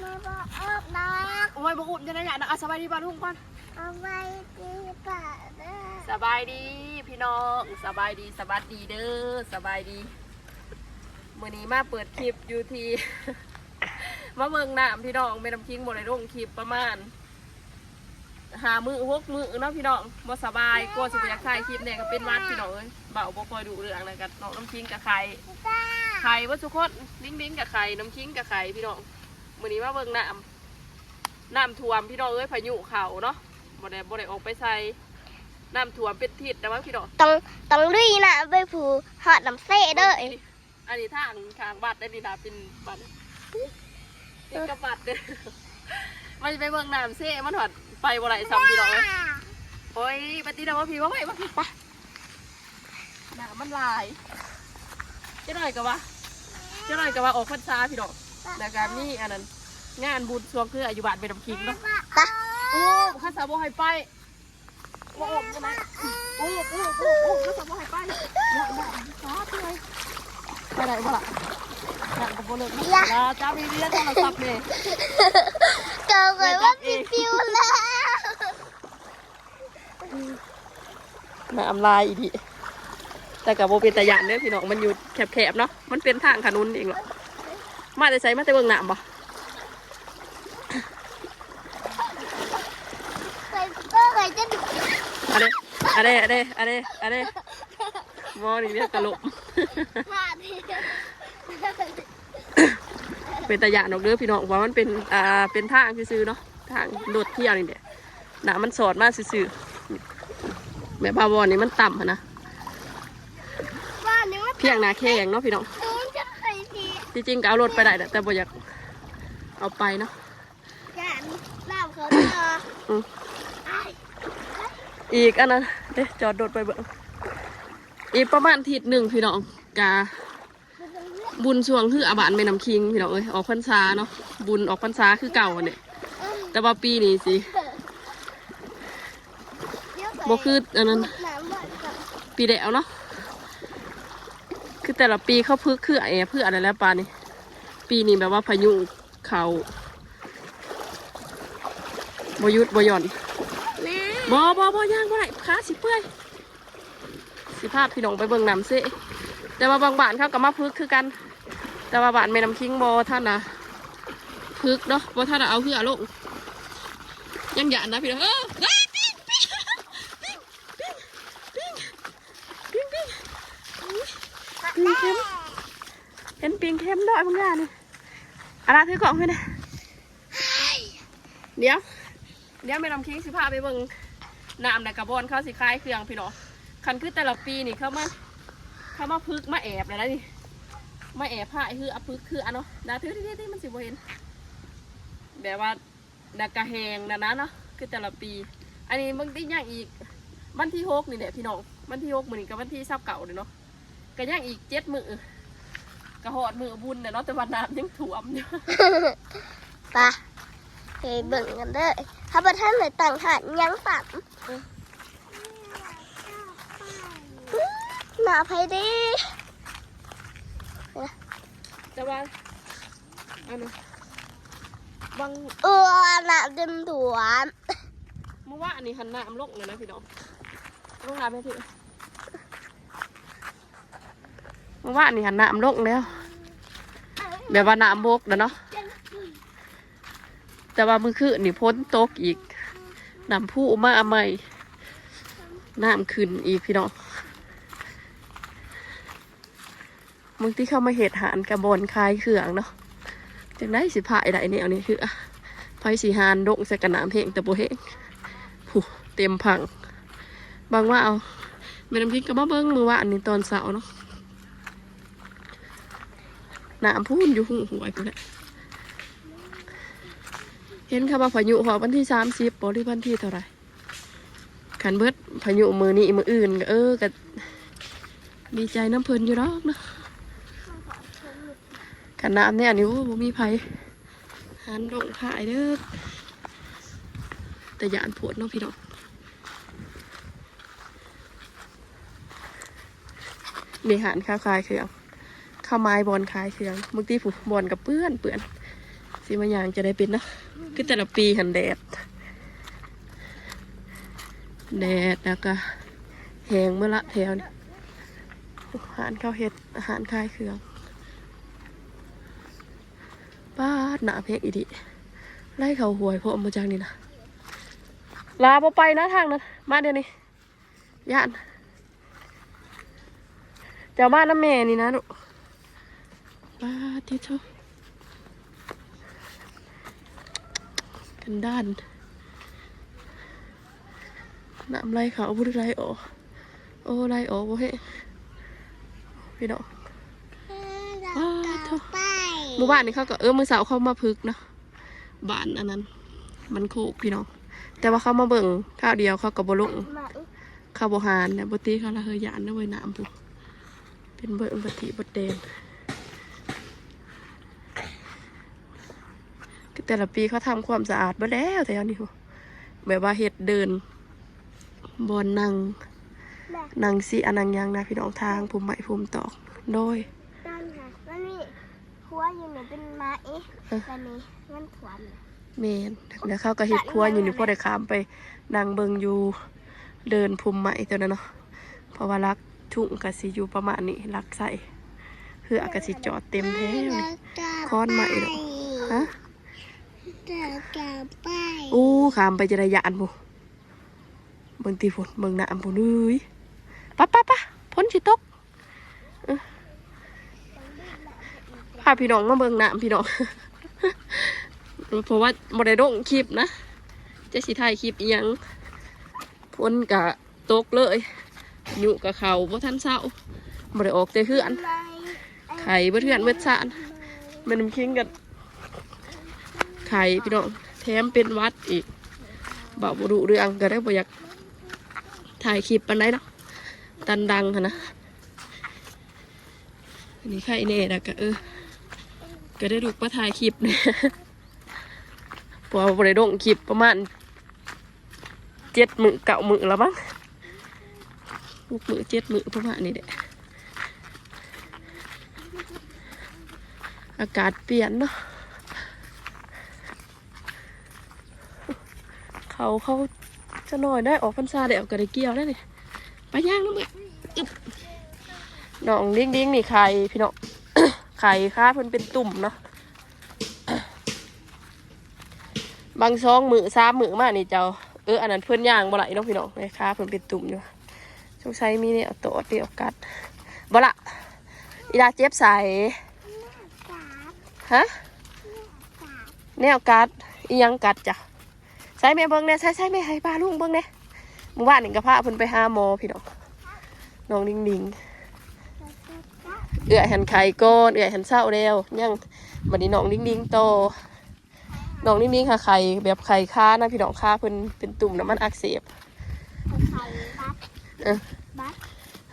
ບໍ່ອອກນອກ ໂອ້ຍ ບໍ່ອຸບຈັ່ງໃດຍະນະ. ອ່ະ ສະບາຍດີປ້າລຸງກ່ອນ. ສະບາຍດີປ້າເດີ. ສະບາຍດີພີ່ນ້ອງ ສະບາຍດີ ສະຫວັດດີເດີ ສະບາຍດີ. ມື້ນີ້ມາເປີດຄລິບຢູ່ທີ່ ມາເບິ່ງນ້ຳພີ່ນ້ອງ. ແມ່ນ້ຳຄິງບໍ່ໄດ້ລົງຄລິບປະມານ ຫ້າມື້ຫົກມື້ເນາະພີ່ນ້ອງ ບໍ່ສະບາຍ ກົວຊິບໍ່ຢາກຖ່າຍຄລິບແດ່ ກໍເປັນຫວັດພີ່ນ້ອງເອີຍ ເວົ້າບໍ່ຄ່ອຍຮູ້ເລື່ອງ ແລ້ວກໍນ້ອງນ້ຳຄິງກໍໄຂ້ ໄຂ້ເບິດທຸກຄົນ ລິງໆກໍໄຂ້ ນ້ຳຄິງກໍໄຂ້ພີ່ນ້ອງ. ມື້ນີ້ມາເບິ່ງນ້ຳ ນ້ຳຖ້ວມພີ່ນ້ອງເອີຍ ພາຍຸເຂົ້າເນາະ ບໍ່ໄດ້ ບໍ່ໄດ້ອອກໄປໃສ ນ້ຳຖ້ວມເປັນທິດແລ້ວວ່າພີ່ນ້ອງ. ຕ້ອງ ຕ້ອງລຸຍນ້ຳໄປພູຮອດນ້ຳເຊເດີ. ອັນນີ້ທາງຂ້າງວັດໄດ໋ນີ້ນະ ເປັນວັດ ຕິດກັບວັດເດີ ວ່າຊິໄປເບິ່ງນ້ຳເຊ ມັນຮອດໄປບໍ່ໄດ້ຊ້ຳພີ່ນ້ອງເອີຍ. ໂອ້ຍ ບັດນີ້ນະ ວ່າພີ່ ວ່າໄວ້ ວ່າພີ່ ໄປ ນ້ຳມັນຫຼາຍ ຈັກໜ້ອຍກໍວ່າ ຈັກໜ້ອຍກໍວ່າອອກພັນສາພີ່ນ້ອງ. ແລ້ວກໍມີອັນນັ້ນ ງານບຸນຊ່ວງຄືອາຍຸບາດແມ່ນ້ຳຄິງເນາະ. ໂອ້ ຄັນສາບໍ່ໃຫ້ໄປ ບໍ່ອອກໃຊ່ໄໝ? ໂອ້ ໂອ້ ໂອ້ ໂອ້ ເຂົາຈະບໍ່ໃຫ້ໄປ. ໄປໄດ້ບໍ່ລະ? ຢ້ານກໍບໍ່ເລີກນະ. ລາຈັບດີໆ ໂທລະສັບນີ້ ກໍໄປວ່າຊິປິວແລ້ວ. ນ້ຳຫຼາຍອີ່ຫຼີ ແຕ່ກໍບໍ່ເປັນຕາຢ້ານເດີພີ່ນ້ອງ ມັນຢູ່ແຄບໆເນາະ ມັນເປັນທາງຂະໜຸນເອງເນາະ. ມາແຕ່ໃສ? ມາແຕ່ເບິ່ງນ້ຳບໍ່? ເອີຍ ເອີຍ ເອີຍ ເອີຍ ບໍ່ນີ້ເລີຍຕະຫຼົກ. ເປັນຕາຢ້ານດອກເດີພີ່ນ້ອງ ວ່າມັນເປັນ ອ່າ ເປັນທາງຊື່ໆເນາະ ທາງລົດທ່ຽວນີ້ແຫຼະ ນ້ຳມັນສອດມາຊື່ໆ ແບບວ່າບ່ອນນີ້ມັນຕ່ຳຫັ້ນນະ ພຽງໜ້າແຂ້ງເນາະພີ່ນ້ອງ. ທີ່ຈິງກໍເອົາລົດໄປໄດ້ແຫຼະ ແຕ່ບໍ່ຢາກເອົາໄປເນາະ ຢ້ານນ້ຳເຂົ້າເນາະ. ອືມ ອີກອັນນັ້ນເດ້ ຈອດລົດໄປເບິ່ງ ອີກປະມານທິດໜຶ່ງພີ່ນ້ອງ ກະ ບຸນຊ່ວງເຮືອບ້ານແມ່ນ້ຳຄິງພີ່ນ້ອງເອີຍ ອອກພັນສາເນາະ ບຸນອອກພັນສາຄືເກົ່າຫັ້ນແຫຼະ ແຕ່ວ່າປີນີ້ຊິບໍ່ຄືອັນນັ້ນ ປີແລ້ວເນາະ ຄືແຕ່ລະປີເຂົາຝຶກເຮືອແອບເຮືອນັ້ນແຫຼະປານນີ້ ປີນີ້ແບບວ່າພາຍຸເຂົ້າບໍ່ຢຸດບໍ່ຢ່ອນ. ບໍ່ ບໍ່ ບໍ່ ຍ່າງບໍ່ໄດ້ ຂາຊິເປື່ອຍ. ຊິພາພີ່ນ້ອງໄປເບິ່ງນ້ຳເຊ ແຕ່ວ່າບາງບ້ານເຂົາກໍມາຝຶກຄືກັນ ແຕ່ວ່າບ້ານແມ່ນ້ຳຄິງບໍ່ທັນນະຝຶກເນາະ ບໍ່ທັນນະເອົາເຮືອລົງ ຍັງຢ້ານນະພີ່ນ້ອງ. ເອີ ປິງ ປິງ ປິງ ປິງ ປິງ ປິງ ປິງ ປິງ ເຫັນປິງເຂັມນ້ອຍບາງຢ່າງນີ້. ອາລາຖືກ້ອງໄວ້ນະ. ດຽວ ດຽວແມ່ນ້ຳຄິງຊິພາໄປເບິ່ງນ້ຳ ແລ້ວກໍບ່ອນເຂົາຊິຂາຍເຄື່ອງພີ່ນ້ອງ. ຄັນຄືແຕ່ລະປີນີ້ເຂົາມາ ເຂົາມາຝຶກມາແອບແລ້ວນະນີ້ ມາແອບພາຍເຮືອ ຝຶກເຮືອເນາະ. ດາຖືດີໆ ມັນຊິບໍ່ເຫັນ ແບບວ່າ ແລ້ວກໍແຫ້ງນັ້ນນະເນາະ ຄືແຕ່ລະປີ. ອັນນີ້ບາງທີຍັງອີກ ວັນທີຫົກນີ້ແຫຼະພີ່ນ້ອງ ວັນທີຫົກ ມື້ນີ້ກໍວັນທີຊາວເກົ້າແລ້ວເນາະ ກໍຍັງອີກເຈັດມື້ ກໍຮອດມື້ບຸນແລ້ວເນາະ ແຕ່ວ່ານ້ຳຍັງຖ້ວມຢູ່. ໄປ ໄປເບິ່ງກັນເດີ ເຮົາບໍ່ທັນໄດ້ຕັ້ງຮ້ານຫຍັງຊ້ຳ. ໜ້າໃຜເດ ແຕ່ວ່າ ອັນນັ້ນ ບາງ ເອີ ນ້ຳເຕັມຖ້ວມ. ເມື່ອວານນີ້ຫັ້ນນ້ຳລົງແລ້ວນະພີ່ນ້ອງ ລົງນ້ຳແມ່ນທີ່ ເມື່ອວານນີ້ຫັ້ນນ້ຳລົງແລ້ວ ແບບວ່ານ້ຳບົກແລ້ວເນາະ ແຕ່ວ່າມື້ຄືນນີ້ຝົນຕົກອີກ ນ້ຳພຸມາໃໝ່ ນ້ຳຂຶ້ນອີກພີ່ນ້ອງ. ບາງທີເຂົາມາເຮັດຮ້ານກັບບ່ອນຂາຍເຄື່ອງເນາະ ຈັ່ງໃດຊິພາຍໄດ້ແນວນີ້ ຄືໃຜຊິຫານດົງໃສ່ກະນ້ຳແຫ້ງແຕ່ບໍ່ແຫ້ງ ຜູ້ເຕັມພັງ. ບາງວ່າເອົາ ແມ່ນ້ຳພິງກໍມາເບິ່ງມື້ວານນີ້ຕອນເຊົ້າເນາະ ນ້ຳພຸ້ນຢູ່ຮູຫ້ວຍພຸ້ນແຫຼະ. ເຫັນເຂົາວ່າພາຍຸຮອດວັນທີສາມສິບບໍ່ ຫຼືວັນທີເທົ່າໃດ? ຄັນເບິດພາຍຸມື້ນີ້ມື້ອື່ນກໍ ເອີ ກໍດີໃຈນຳເພິ່ນຢູ່ດອກເນາະ. ຄັນນ້ຳແນວນີ້ ໂອ້ ບໍ່ມີໃຜຫັນລົງພາຍເດີ ແຕ່ຢ້ານໂພດເນາະພີ່ນ້ອງ. ນີ້ຮ້ານເຂົາຂາຍເຄື່ອງ ເຂົາໝາຍບ່ອນຂາຍເຄື່ອງ ບາງທີຜູ້ບ່ອນກໍເປື້ອນ ເປື້ອນ ຊິມາຍ່າງຈະໄດ້ເປັນເນາະ ຄືແຕ່ລະປີຫັ້ນແດດ ແດດ ແລ້ວກະແຫ້ງເບິດລະແຖວນີ້ ຮ້ານເຂົາເຮັດອາຫານຂາຍເຄື່ອງ. ປາດ ນ້ຳແຮງອີ່ຫຼີ ໄຫຼເຂົ້າຫ້ວຍພ້ອມບໍ່ຈັກນີ້ນະ. ຫຼາບໍ່ໄປນະທາງນັ້ນ ມາດຽວນີ້ ຢ້ານ ເຈົ້າມານຳແມ່ນີ້ນະລູກ. ປາດຕິໂທ ກັນດານ ນ້ຳໄຫຼເຂົ້າບໍ່ໄດ້ໄຫຼອອກ. ໂອ້ ໄຫຼອອກບໍ່ເຮງ ພີ່ນ້ອງ. ປາດໂທ ມື້ວານນີ້ເຂົາກໍ ເອີ ມື້ເຊົ້າເຂົາມາຝຶກເນາະ ບ້ານອັນນັ້ນ ບ້ານໂຄກ ພີ່ນ້ອງ. ແຕ່ວ່າເຂົາມາເບິ່ງຄາວດຽວ ເຂົາກໍບໍ່ລົງ ເຂົາບໍ່ຫານນະ. ບໍ່ຕິເຂົາລະເຮີ້ ຢ້ານເດີເວີຍ ນ້ຳພຸ້ນ ເປັນເບີດບັດຕິບັດແດນ. ແຕ່ລະປີເຂົາທຳຄວາມສະອາດເບິດແລ້ວແຖວນີ້ ແບບວ່າເຮັດເດີ່ນ ບ່ອນນັ່ງ ນັ່ງຊິອານັ່ງຫຍັງນະ ພີ່ນ້ອງ ທາງພຸ່ມໄມ້ພຸ່ມຕອກ. ໂດຍ ຕອນຫາ ມັນມີຄົວຢູ່ນີ້ເປັນໄມ້ ເອີ ບາດນີ້ມັນຖ້ວມ. ແມ່ນ ແລ້ວເຂົາກໍເຮັດຄົວຢູ່ນີ້ ພໍໄດ້ຂ້າມໄປນັ່ງເບິ່ງຢູ່ເດີ່ນພຸ່ມໄມ້ຕົວນັ້ນເນາະ ເພາະວ່າຫຼັກທຸງກໍຊິຢູ່ປະມານນີ້ ຫຼັກໄຊ ເຮືອກໍຊິຈອດເຕັມແຖວນີ້. ຄ້ອນໄມ້ດອກ ຮະ ໂອ້ ຂ້າມໄປຈະໄດ້ຢ້ານພຸ້ນ. ເບິ່ງຕິພຸ້ນ ເບິ່ງນ້ຳພຸ້ນເອີຍ. ປະ ປະ ປະ ຝົນຊິຕົກ. ເອີ ພາພີ່ນ້ອງມາເບິ່ງນ້ຳພີ່ນ້ອງ ເພາະວ່າບໍ່ໄດ້ລົງຄລິບນະ ຈັກຊິຖ່າຍຄລິບອີ່ຫຍັງ. ຝົນກະຕົກເລີຍ ຍຸກະເຂົ້າບໍ່ທັນເຊົາ ບໍ່ໄດ້ອອກແຕ່ເຮືອນ ໄຂ້ເບິດເຮືອນເບິດຊານ. ແມ່ນ້ຳຄິງກໍໄຂ້ພີ່ນ້ອງ ແຖມເປັນຫວັດອີກ ເວົ້າບໍ່ຮູ້ເລື່ອງ ກໍເລີຍບໍ່ຢາກຖ່າຍຄລິບປານໃດເນາະ ຕັນດັງຫັ້ນນະ. ອັນນີ້ໄຂ້ແດ່ ແລ້ວກໍ ເອີ ກໍໄດ້ລຸກມາຖ່າຍຄລິບແດ່ ເພາະວ່າບໍ່ໄດ້ລົງຄລິບປະມານ ເຈັດມື້ເກົ້າມື້ແລ້ວມັງ ຫົກມື້ເຈັດມື້ປະມານນີ້ແຫຼະ. ອາກາດປ່ຽນເນາະ ເຂົາ ເຂົາຈະໜ້ອຍໄດ້ ອອກພັນສາແລ້ວກໍໄດ້ກ່ຽວແລ້ວນີ້. ໄປຍ່າງນຳເອື້ອຍ ອຶບ ນ້ອງດິງດິງນີ້ໄຂ້ພີ່ນ້ອງ ໄຂ້ ຂາເພິ່ນເປັນຕຸ່ມເນາະ. ບາງສອງມື້ສາມມື້ມານີ້ເຈົ້າ ເອີ ອັນນັ້ນເພິ່ນຍ່າງບໍ່ໄດ້ເນາະພີ່ນ້ອງ ແມ່ຂາເພິ່ນເປັນຕຸ່ມຢູ່. ສົງໄສມີແນວຕອດແນວກັດບໍ່ລະ? ອີຫຼາເຈັບໃສ? ຮະ? ແນວກັດ? ອີ່ຫຍັງກັດຈະ? ໃສແມ່ເບິ່ງແດ່ ໃສ ໃສແມ່ໃຫ້ປ້າລຸງເບິ່ງແດ່. ມື້ວານນີ້ກໍພາເພິ່ນໄປຫາໝໍພີ່ນ້ອງ ນ້ອງດິງດິງ. ເອື້ອຍຫັ້ນໄຂ້ກ່ອນ ເອື້ອຍຫັ້ນເຊົາແລ້ວ ຍັງ ບັດນີ້ນ້ອງດິງດິງຕໍ່. ນ້ອງນິງໆຫາໄຂ້ແບບໄຂ້ຄານະພີ່ນ້ອງ ຄາເພິ່ນເປັນຕຸ່ມນະ ມັນອັກເສບ ໄຂ້ບັດ ເອີ ບັດ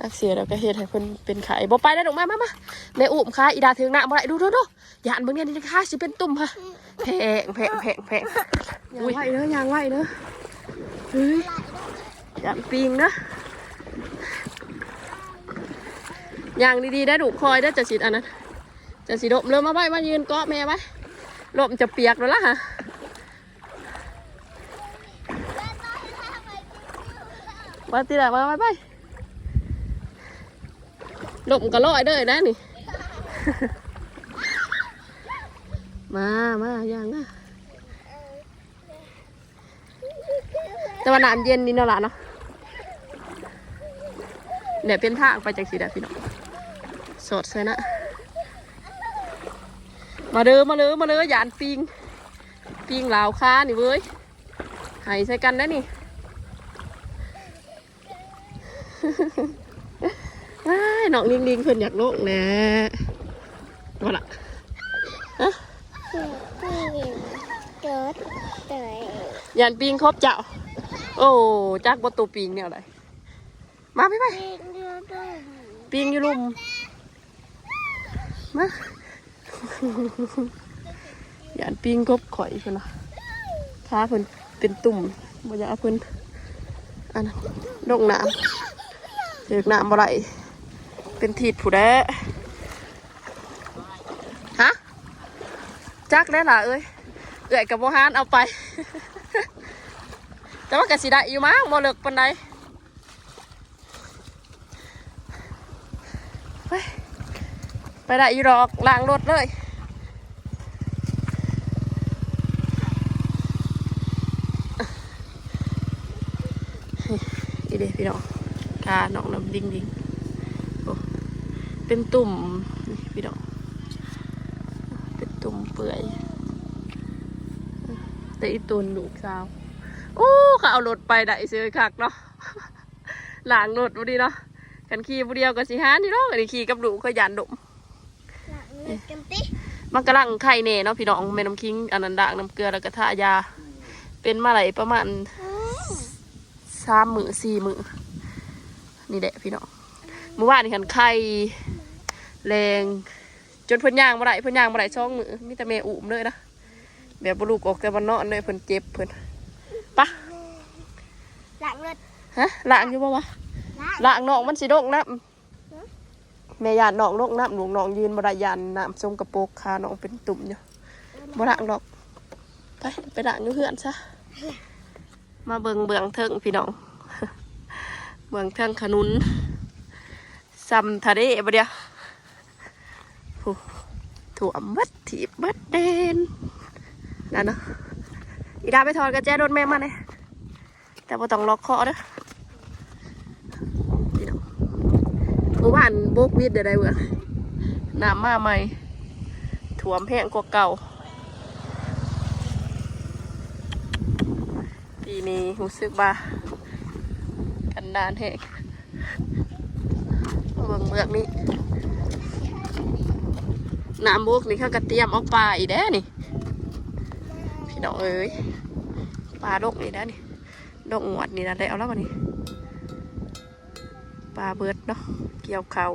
ອັກເສບແລ້ວກໍເຮັດໃຫ້ເພິ່ນເປັນໄຂ້. ບໍ່ໄປແລ້ວລູກ ມາ ມາ ມາ ແມ່ອຸ້ມຄາ ອີດາຖືກນ້ຳບໍ່ໄດ້ ດູ ດູ ດູ ຢ້ານເບິ່ງແນ່ນີ້ ຄາຊິເປັນຕຸ່ມຫະ ແພງ ແພງ ແພງ ແພງ. ຍ່າງໄວເດີ ຍ່າງໄວເດີ ເຮີ້ຍ ຢ້ານປີງເດີ ຍ່າງດີໆໄດ້ລູກ ຄ່ອຍເດີ ຈະຊິອັນນັ້ນ ຈະຊິລົ້ມເລີຍ. ມາໄວ້ ມາຢືນເກາະແມ່ໄວ້ ລົ້ມຈະປຽກແລ້ວລະຫະ. ມາຕິລະ ມາໄວ້ໄປ ລົ້ມກໍລອຍເດີນະນີ້. ມາ ມາ ຍ່າງມາ. ແຕ່ວ່ານ້ຳເຢັນນີ້ເນາະຫຼານເນາະ ແຫຼະເປັນທາງໄປຈັ່ງຊີ້ແຫຼະພີ່ນ້ອງ ສອດໃສ່ນະ. ມາເດີ ມາເດີ ມາເດີ ຢ້ານປີງ ປີງລາວຄານີ້ເວີຍ ໄຫ້ໃສ່ກັນໄດ໋ນີ້. ອ້າຍ ນ້ອງລິງໆ ເພິ່ນຢາກລົງແຫຼະ ວ່າລະ ຮະ ຢ້ານປີງຄົບເຈົ້າ. ໂອ້ ຈັກບໍ່ໂຕປີງແນວໃດ. ມາ ໄປ ໄປ ປີງຢູ່ລຸ່ມ ມາ. ຢ້ານປີງກົບຂ້ອຍພຸ້ນນະ ຂາເພິ່ນເປັນຕຸ່ມ ບໍ່ຢາກເອົາເພິ່ນອັນນັ້ນ ລົງນ້ຳ ຖືກນ້ຳບໍ່ໄດ້ ເປັນທິດຜູ້ໃດ. ຮະ? ຈັກແດ່ລະເອີຍ ເອື້ອຍກໍບໍ່ຫານເອົາໄປ ແຕ່ວ່າກໍຊິໄດ້ຢູ່ມັ້ງ ບໍ່ເລິກປານໃດ. ໄປ ໄປໄດ້ຢູ່ດອກ ລ້າງລົດເລີຍ. ນີ້ເດ້ພີ່ນ້ອງ ການ້ອງນ້ຳດິງໆ ໂອ້ ເປັນຕຸ່ມ ນີ້ພີ່ນ້ອງ ເປັນຕຸ່ມເປື່ອຍ ແຕ່ອີ່ຕົນລູກສາວ ໂອ້ ເຂົາເອົາລົດໄປໄດ້ເສີຍຄັກເນາະ. ລ້າງລົດບໍ່ດີເນາະ ຄັນຂີ່ຜູ້ດຽວກໍຊິຫານຢູ່ດອກ ອັນນີ້ຂີ່ກັບລູກຂ້ອຍຢ້ານລົ້ມ. ລ້າງເລືອດກັນຕິ ມັນກຳລັງໄຄແນ່ເນາະພີ່ນ້ອງ ແມ່ນ້ຳຄິງ ອັນນັ້ນ ລ້າງນ້ຳເກືອ ແລ້ວກໍທາຢາ ເປັນມາໄດ້ປະມານ ອືມ ສາມມື້ ສີ່ມື້ ນີ້ແຫຼະພີ່ນ້ອງ. ມື້ວານນີ້ຫັ້ນໄຄແຮງ ຈົນເພິ່ນຍ່າງບໍ່ໄດ້ ເພິ່ນຍ່າງບໍ່ໄດ້ສອງມື້ ມີແຕ່ແມ່ອຸ້ມເລີຍນະ ແບບບໍ່ລຸກອອກແຕ່ບ່ອນນອນເລີຍ ເພິ່ນເຈັບເພິ່ນ. ປະ ລ້າງລົດ ຮະ ລ້າງຢູ່ບໍ່ວະ? ລ້າງ ລ້າງ ນ້ອງມັນຊິດົກນ້ຳ ຮະ ແມ່ຢ້ານນ້ອງດົກນ້ຳ ລູກນ້ອງຢືນບໍ່ໄດ້ ຢ້ານນ້ຳສົກກະປົກ ຂານ້ອງເປັນຕຸ່ມຢູ່ ບໍ່ລ້າງດອກ. ໄປ ໄປລ້າງຢູ່ເຮືອນຊະ. ມາເບິ່ງເບື້ອງເທິງພີ່ນ້ອງ ເບື້ອງເທິງຂະໜຸນ ຊ່ຳທະເລບໍ່ດຽວ ໂອ້ ຖ້ວມເບິດ ຖີບເບິດແດນ ນັ້ນເນາະ. ອີດາໄປຖອດກະແຈລົດແມ່ມາແດ່ ແຕ່ບໍ່ຕ້ອງລັອກຄໍເດີ. ພີ່ນ້ອງ ມື້ວານບົກວິດໄດ້ ເບື້ອງນ້ຳມາໃໝ່ ຖ້ວມແຮງກວ່າເກົ່າ. ປີນີ້ຮູ້ສຶກວ່າກັນດານແຮງ ເບິ່ງເມືອກນີ້ ນ້ຳບົກນີ້ ເຂົາກໍຕຽມເອົາປາອີກແດ່ນີ້ ພີ່ນ້ອງເອີຍ ປາດົກນີ້ແດ່ນີ້ ດົກງວດນີ້ນະ ໄດ້ເອົາແລ້ວບັດນີ້ ປາເບິດເນາະ ກ່ຽວເຂົ້າ.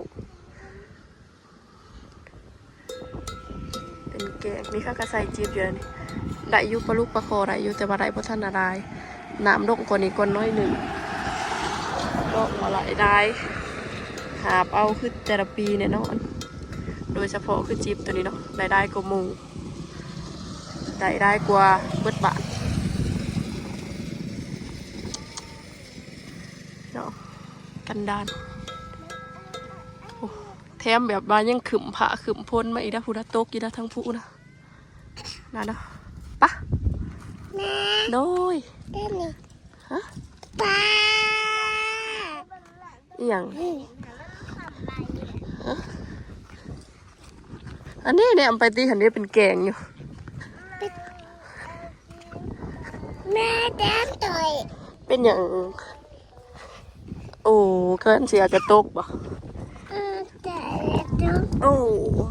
ເປັນແກງ ນີ້ເຂົາກໍໃສ່ຈິບຢູ່ນີ້ ໄດ້ຢູ່ ປາດຸກປາຄໍໄດ້ຢູ່ ແຕ່ວ່າໄດ້ບໍ່ທັນນະຫຼາຍ ນ້ຳລົງກວ່ານີ້ກ່ອນໜ້ອຍໜຶ່ງ ເນາະ ວ່າໄດ້ຫຼາຍ ຫາບເອົາຄືແຕ່ລະປີແນ່ນອນ ໂດຍສະເພາະຄືຈິບໂຕນີ້ເນາະ ໄດ້ຫຼາຍກວ່າໝູ່ ໄດ້ຫຼາຍກວ່າເບິດບ້ານເນາະ ກັນດານ ໂອ້. ແຖມແບບວ່າຍັງຄຶ້ມຟ້າຄຶ້ມຝົນມາອີກນະ ພຸ້ນນະ ຕົກຢູ່ນະ ທາງພຸ້ນນະ ນັ້ນນະ ປະ ແມ່ ໂດຍ ເປັນຫຍັງ ຮະ ປາ ອີ່ຫຍັງ ອືມ ຮະ ອັນນີ້ແນມໄປຕິ ຫັ້ນເດ້ ເປັນແກງຢູ່ ເປັນ ແມ່ແຕ້ມໂຕຍ ເປັນຫຍັງ? ໂອ້ ເກີນເສຍຈະຕົກບໍ່? ອືມ ຈະຕົກ ໂອ້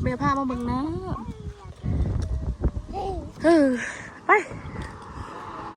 ແມ່ພາມາເບິ່ງນ້ຳ ເອີ ເອີ ໄປ